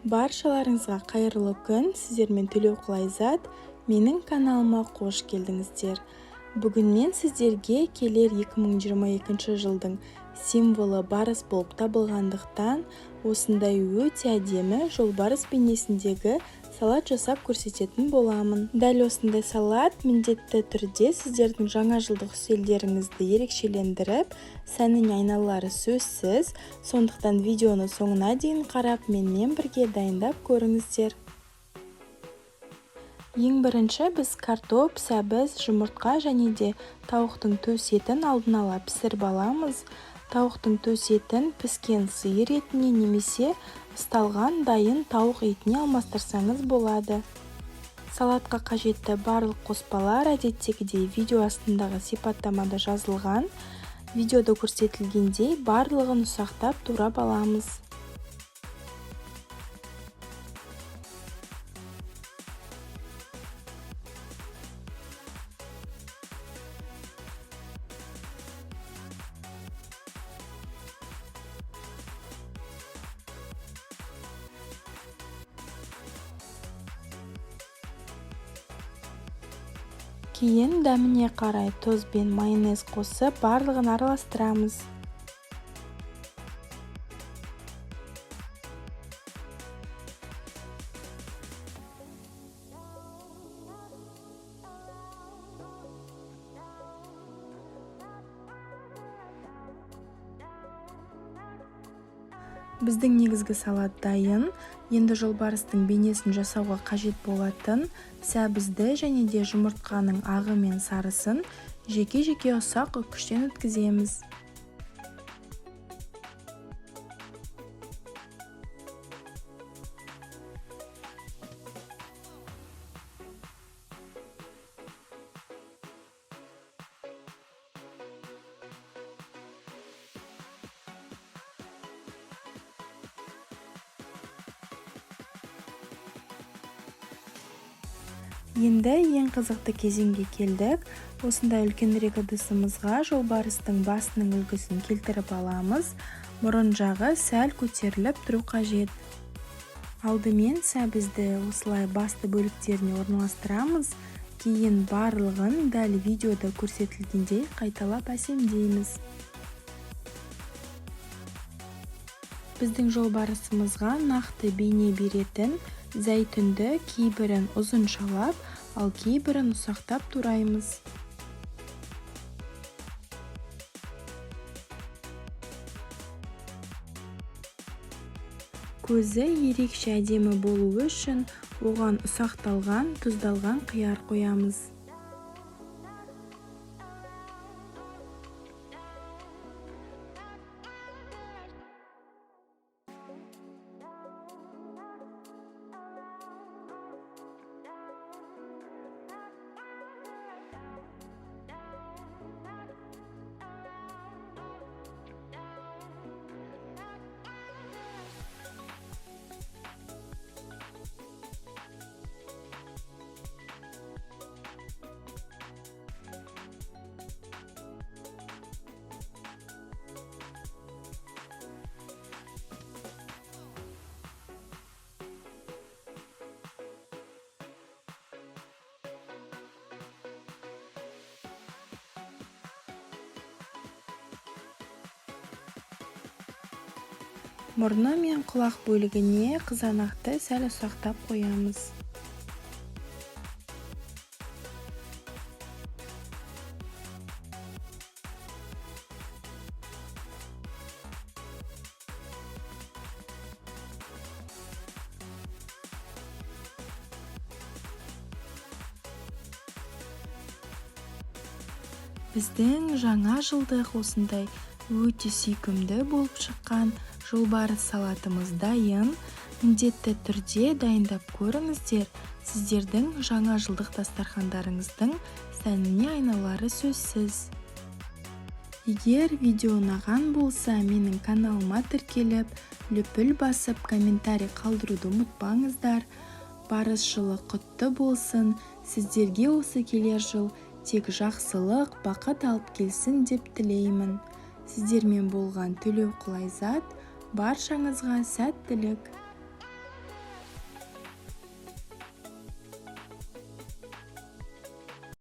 Баршаларыңызға қайырлы күн, сіздермен Төлеу Құлайзат, менің каналыма қош келдіңіздер. Бүгін мен сіздерге келер 2022 жылдың символы барыс болып табылғандықтан, осындай өте әдемі жолбарыс бейнесіндегі салат жасап көрсететін боламын. Дәл осындай салат міндетті түрде сіздердің жаңа жылдық үстелдеріңізді ерекшелендіріп, сәніне айналары сөзсіз. Сондықтан видеоны соңына дейін қарап, менімен бірге дайындап көріңіздер. Ең бірінші біз картоп, сәбіз, жұмыртқа және де тауықтың төс етін алдын ала пісіріп аламыз. Тауықтың төс етін піскен сиыр етіне немесе ысталған дайын тауық етіне алмастырсаңыз болады. Салатқа қажетті барлық қоспалар әдеттегідей видео астындағы сипаттамада жазылған. Видеода көрсетілгендей барлығын ұсақтап турап аламыз. Кейін дәміне қарай тұз бен майонез қосып, барлығын араластырамыз. Біздің негізгі салат дайын. Енді жолбарыстың бейнесін жасауға қажет болатын сәбізді және де жұмыртқаның ағы мен сарысын жеке-жеке ұсақ үккіштен өткіземіз. Енді ең қызықты кезеңге келдік. Осындай үлкенірек ыдысымызға жолбарыстың басының үлгісін келтіріп аламыз. Мұрын жағы сәл көтеріліп тұру қажет. Алдымен сәбізді осылай басты бөліктеріне орналастырамыз. Кейін барлығын дәл видеода көрсетілгендей қайталап әсемдейміз. Біздің жолбарысымызға нақты бейне беретін зәйтүнді кейбірін ұзыншалап, ал кейбірін ұсақтап тураймыз. Көзі ерекше әдемі болуы үшін оған ұсақталған, тұздалған қияр қоямыз. Мұрны мен құлақ бөлігіне қызанақты сәл ұсақтап қоямыз. Біздің жаңа жылдық осындай өте сүйкімді болып шыққан жолбарыс салатымыз дайын. Міндетті түрде дайындап көріңіздер. Сіздердің жаңа жылдық дастархандарыңыздың сәніне айналары сөзсіз. Егер видео ұнаған болса, менің каналыма тіркеліп, лүпіл басып, комментарий қалдыруды ұмытпаңыздар. Барыс жылы құтты болсын. Сіздерге осы келер жыл тек жақсылық, бақыт алып келсін деп тілеймін. Сіздермен болған Төлеу Құлайзат, баршаңызға сәттілік.